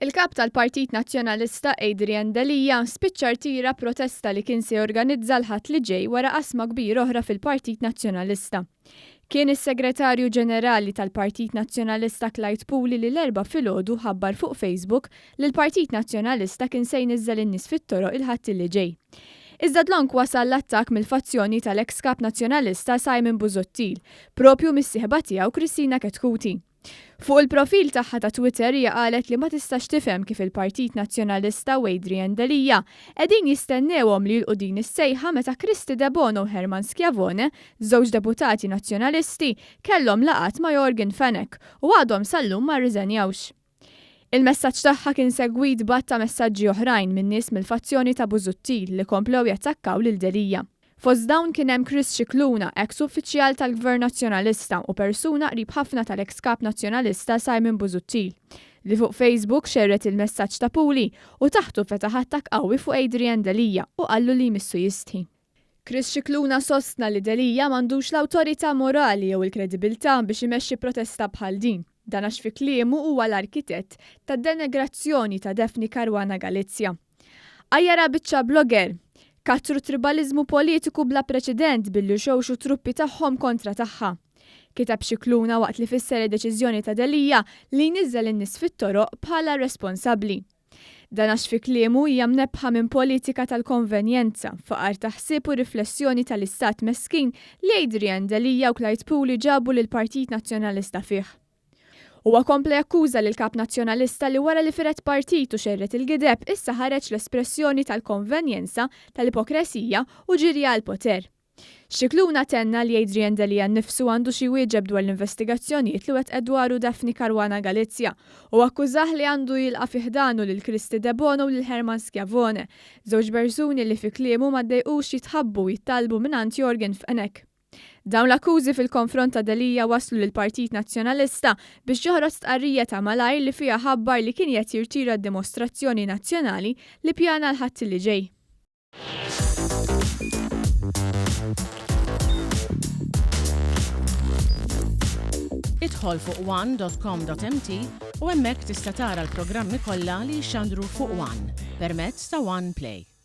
Il-Kap tal-Partit Nazzjonalista Adrian Delia spiċċa rtira protesta li kien se jorganizza l-Ħadd li ġej wara qasma kbira oħra fil-Partit Nazzjonalista. Kien is-Segretarju Ġenerali tal-Partit Nazzjonalista Clyde Puli li l-Erbgħa filgħodu ħabbar fuq Facebook li l-Partit Nazzjonalista kien se jniżżel in-nies fit-toroq il-Ħadd li ġej. Iżda dlonk wasal l-attakk mill-fazzjoni tal-eks Kap Nazzjonalista Simon Busuttil, propju mis-sieħba tiegħu Kristina Chetcuti. Fuq il-profil tagħha ta' Twitter hija qalet li ma tistax tifhem kif il-Partit Nazzjonalista u Adrian Delia qegħdin jistennewhom li jilqu din is-sejħa meta Kristy Debono u Hermann Schiavone, żewġ deputati Nazzjonalisti, kellhom laqgħat ma' Yorgen Fenech u għadhom sal-lum ma rriżenjawx. Il-messaġġ tagħha kien segwit b'għadd ta' messaġġi oħrajn minn nies mill-fazzjoni ta' Busuttil li komplew jattakkaw lil Delia. Fost dawn kien hemm Chris Scicluna, eks uffiċjal tal-Gvern Nazzjonalista u persuna qrib ħafna tal-eks Kap Nazzjonalista Simon Busuttil, li fuq Facebook xerred il-messaġġ ta' Puli u taħtu fetaħ attakk qawwi fuq Adrian Delia u qallu li jmissu jistħi. Chris Scicluna sostna li Delia m'għandux l-awtorità morali jew il-kredibilità biex imexxi protesta bħal din. Dan għax fi kliemu huwa l-arkitett tad-denegrazzjoni ta' Daphne Caruana Galizia. Għajjarha biċċa blogger! Kattru t-tribaliżmu politiku bla preċedent billi xewxu t-truppi tagħhom kontra tagħha. Kiteb Scicluna waqt li fisser id-deċiżjoni ta' Delia li jniżżel in-nies fit-toroq bħala rresponsabbli. Dan għax fi kliemu hija mnebbħa minn politika tal-konvenjenza, faqar ta' ħsieb u riflessjoni tal-istat meskin li Adrian Delia u Clyde Puli ġabu lill-Partit Nazzjonalista fih. Huwa kompla jakkuża lill-Kap Nazzjonalista li wara li fired partit u xerred il-gideb issa ħareġ l-espressjoni tal-konvenjenza, tal-ipokresija u ġirja għall-poter. Scicluna tenna li Adrian Delia nnifsu għandu xi jwieġeb dwar l-investigazzjonijiet li wettqet dwaru Daphne Caruana Galizia u akkużah li għandu jilqa' fi ħdanu lil Kristy Debono u lil Hermann Schiavone, żewġ persuni li fi kliemu ma ddejqux jitħabbu u jittalbu mingħand Yorgen Fenech. Dawn l-akkużi fil-konfront ta' Delia wasslu lill-Partit Nazzjonalista biex joħroġ stqarrija ta' malajr li fiha ħabbar li kien qed jirtira d-dimostrazzjoni nazzjonali li ppjana l-Ħadd li ġej. Idħol fuq one.com.mt u hemmhekk tista' tara l-programmi kollha li jixxandru fuq One permezz ta' One Play.